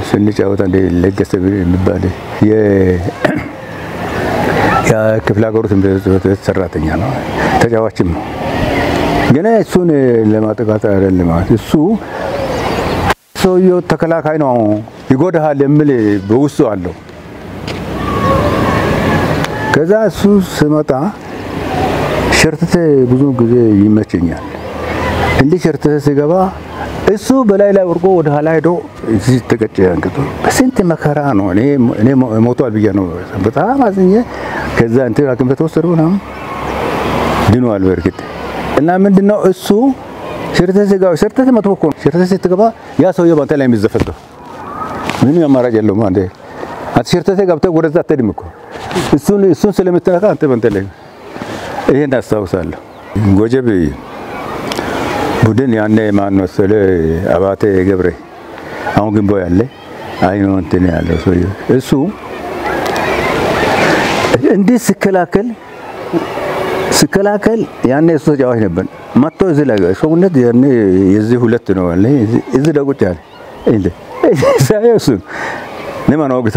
ስንጫወት አንድ ለገሰ የሚባል የክፍለ ሀገሩ ትምህርት ቤት ሰራተኛ ነው፣ ተጫዋችም ነው። ግን እሱን ለማጥቃት አይደለም፣ እሱ ሰውየው ተከላካይ ነው፣ ይጎዳሃል የሚል በውስጡ አለው። ከዛ እሱ ስመጣ ሸርተቴ ብዙ ጊዜ ይመቸኛል። እንዲህ ሸርተቴ ሲገባ እሱ በላይ ላይ ወርቆ ወደ ኋላ ሄዶ እዚህ ተቀጨ። አንቅቶ በስንት መከራ ነው እኔ ሞቷል ብዬ ነው በጣም አዝኜ። ከዛ እንትን ሐኪም ቤት ወሰዱ ምናምን ድኗል። በእርግጥ እና ምንድነው እሱ ሸርተቴ ሲገባ ሸርተቴ መጥፎ እኮ ነው። ሸርተቴ ስትገባ ያ ሰውዬው በአንተ ላይ የሚዘፈዘፍ ምንም አማራጭ የለውም። አንዴ አንተ ሸርተቴ ገብተህ ወደዛ አትሄድም እኮ እሱን ስለምትነካ አንተ በአንተ ላይ። ይሄን አስታውሳለሁ። ጎጀብ ቡድን ያኔ ማን መሰለ አባቴ ገብሬ አሁን ግንቦ ያለ አይኑ እንትን ያለው ሰውዬው እሱ እንዲህ ስከላከል ያኔ እሱ ተጫዋች ነበር። መጥቶ እዚህ ላይ ሰውነት ያኔ የዚህ ሁለት ነው ያለ እዚህ ደቁጭ ያለ እንዴ ሳየው እሱ ለማን ወግቶ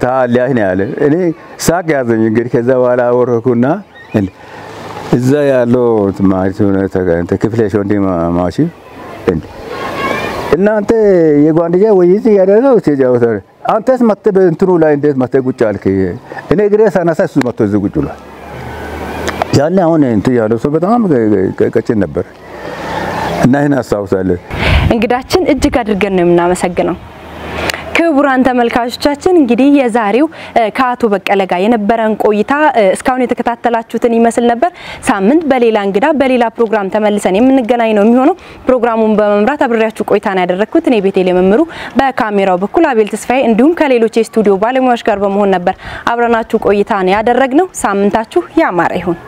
ታሊያ ነው ያለ። እኔ ሳቅ ያዘኝ። እንግዲህ ከዛ በኋላ ወረኩና እዛ ያለው ማለት ክፍሌ ሾንዲ ማሺ እናንተ የጓንድያ ውይይት እያደረገው ሲጫወት አንተስ መጥተህ በእንትኑ ላይ እንዴት መጥተህ ቁጭ አልክ? እኔ እግሬ ሳነሳ እሱ መጥቶ እዚህ ቁጭ ብሏል። ያኔ አሁን እንትን ያለው ሰው በጣም ቀጭን ነበር እና ይህን አስታውሳለሁ። እንግዳችን እጅግ አድርገን ነው የምናመሰግነው። ክቡራን ተመልካቾቻችን እንግዲህ የዛሬው ከአቶ በቀለ ጋር የነበረን ቆይታ እስካሁን የተከታተላችሁትን ይመስል ነበር። ሳምንት በሌላ እንግዳ በሌላ ፕሮግራም ተመልሰን የምንገናኝ ነው የሚሆነው። ፕሮግራሙን በመምራት አብሬያችሁ ቆይታን ያደረግኩት እኔ ቤቴል የመምሩ፣ በካሜራው በኩል አቤል ተስፋዬ እንዲሁም ከሌሎች የስቱዲዮ ባለሙያዎች ጋር በመሆን ነበር አብረናችሁ ቆይታን ያደረግነው። ሳምንታችሁ ያማረ ይሁን።